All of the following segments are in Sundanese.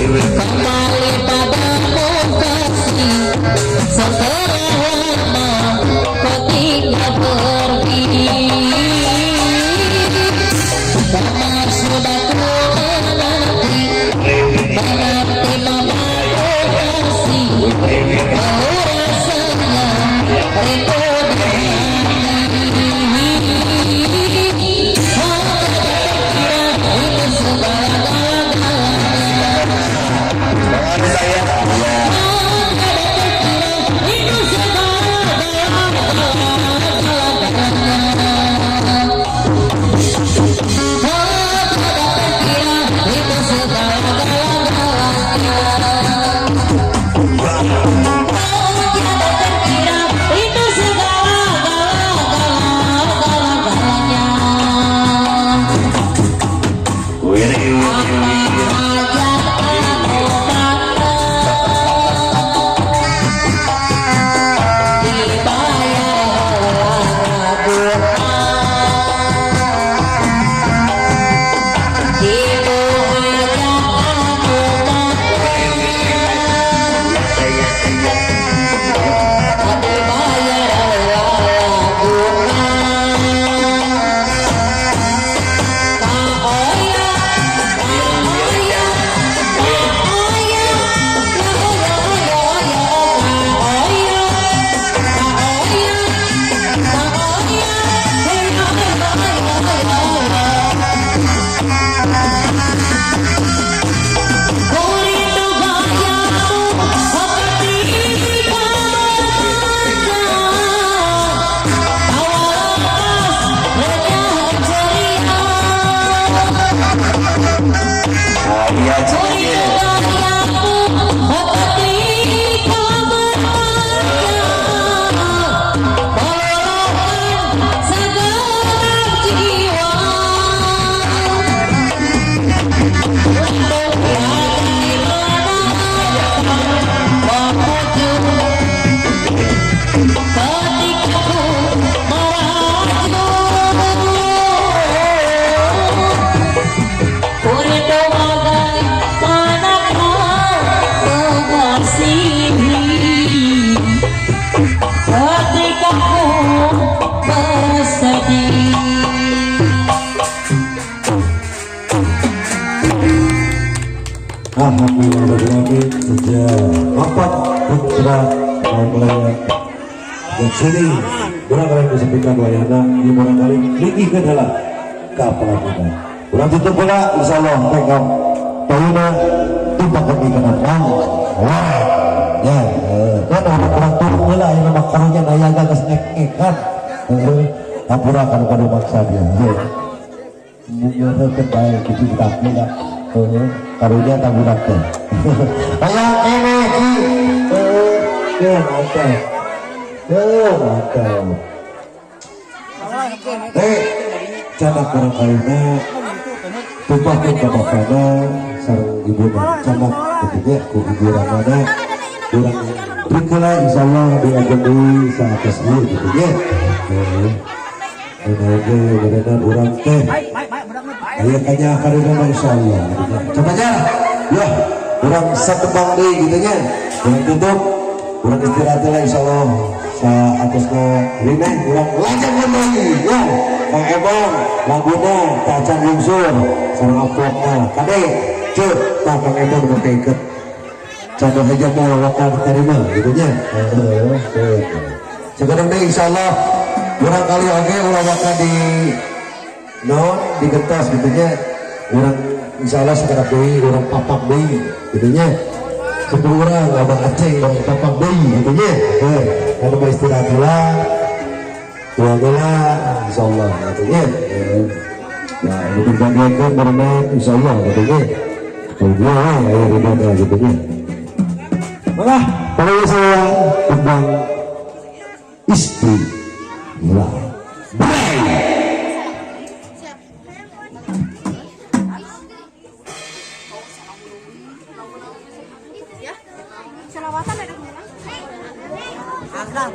Kembali padamu kasih, setelah lama kau tinggal pergi. Lama sudah ku menanti, menanti mamaku kasih. Kau rasanya rindu di hati. Oh, tidak terkira itu segala-galanya. Saya. Oh, tidak terkira itu segala-galanya. Oh, tidak terkira itu segala-galanya. Oh, tiada terkira itu segala-galanya. Sudah mau mulai dan sini urang kalian disepikan wayahna ieu barangkali linggihkeun heula ka pelaminan. Urang tutup heula, insyaallah tengok payuna tumpahkeun kana mang. Wah, ya, kan urang turun heula ayeuna mah karunya nayaga geus nek-nekan. Heeh, hampura kalau kadu maksa dia. Mungkin bae kitu kita lah. Heeh, karunya taburak teh. Hayang keneh ki. Heeh, ya mantap. Ya mantap. Eh, canak barang kalina tumpahkeun ka bapana sareng ibuna, canak kitu nya ku ibu ramana urang beri insyaallah diajen deui saatos ieu kitu nya. Heeh. Ayeuna oge berenang urang teh aya kanya karena mah insyaallah gitu nya. Coba aja ya urang satembang deui gitu nya. Urang tutup, urang istirahat lah insyaallah saatosna rineh urang lanjut deui ya. Kang Ebon laguna tacan lungsur sareng amplopna kade ceuk tah Kang Ebon make iket cado aja mau wakal diterima gitu nya. Heeh. Sekarang deh insyaallah urang kali oge ulah waka di non digentos gitu nya. Urang insyaallah sekarang deui urang papak deui gitu nya. Sepuluh orang Abang Aceh urang papak deui gitu nya. Heuh, anu mah istirahat heula. Tuang heula insyaallah gitu nya. Nah, ini bergantian berenang insyaallah gitu nya. Dua aya ridona gitu nya. Malah kalau saya tentang istri lah. Bye. Selawatan ada kemana? Ada,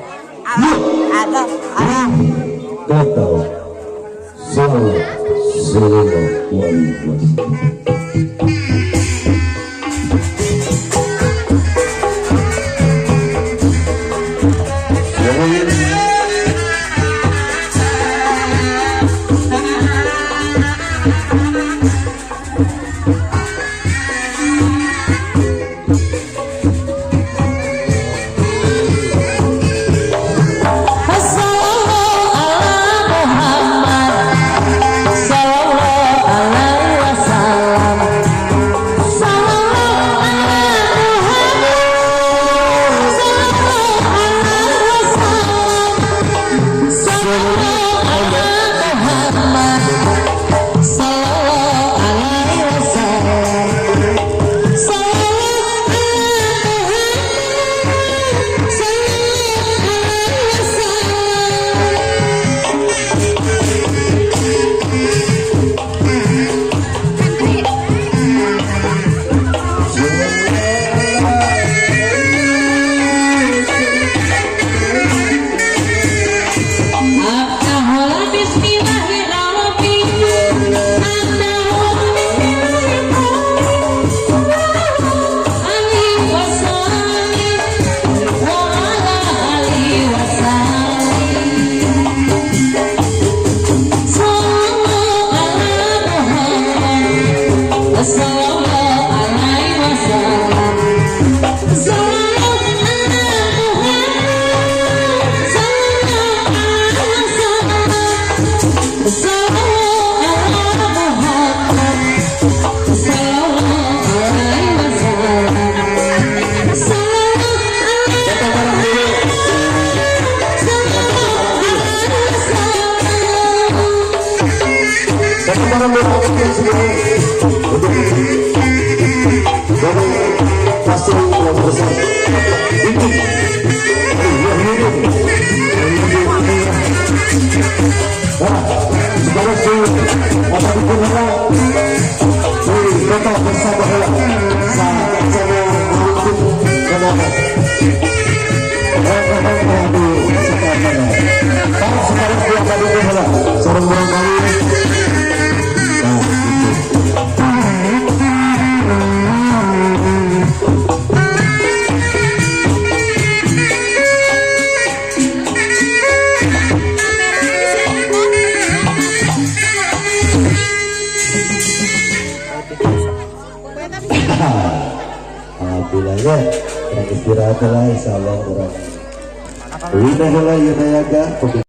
ada, ada, ada. Kata sallallahu alaihi wasallam. Sallallahu ala Muhammad, sallallahu alaihi wasallam. Sallallahu ala Muhammad, sallallahu alaihi wasallam. Sallallahu ala Muhammad, sallallahu alaihi wasallam. Sallallahu ala Muhammad, sallallahu alaihi wasallam. Abdahul bismillahirrahmanirrahim. Abdahul bismillahirrahmanirrahim. Alaihi wasallam wa ala alihi wasallam. Sallallahu ala Muhammad, sallallahu alaihi wasallam. Sallallahu ala Muhammad, sallallahu alaihi wasallam. Sallallahu ala Muhammad, sallallahu alaihi wasallam. Sallallahu sallallahu alaihi wasallam. Satu barang dulu segini untuk dari hasil yang besar ini. Nah, sekarang si apa itu heula si kota bersama heula sa sama untuk kenapa? Aduh, sekarang sekarang dia tadi heula sareng barangkali. Nah, gitu. Alhamdulillah ya, kurang istirahat. Istirahat heula, insyaallah urang. Wina heula ieu nayaga.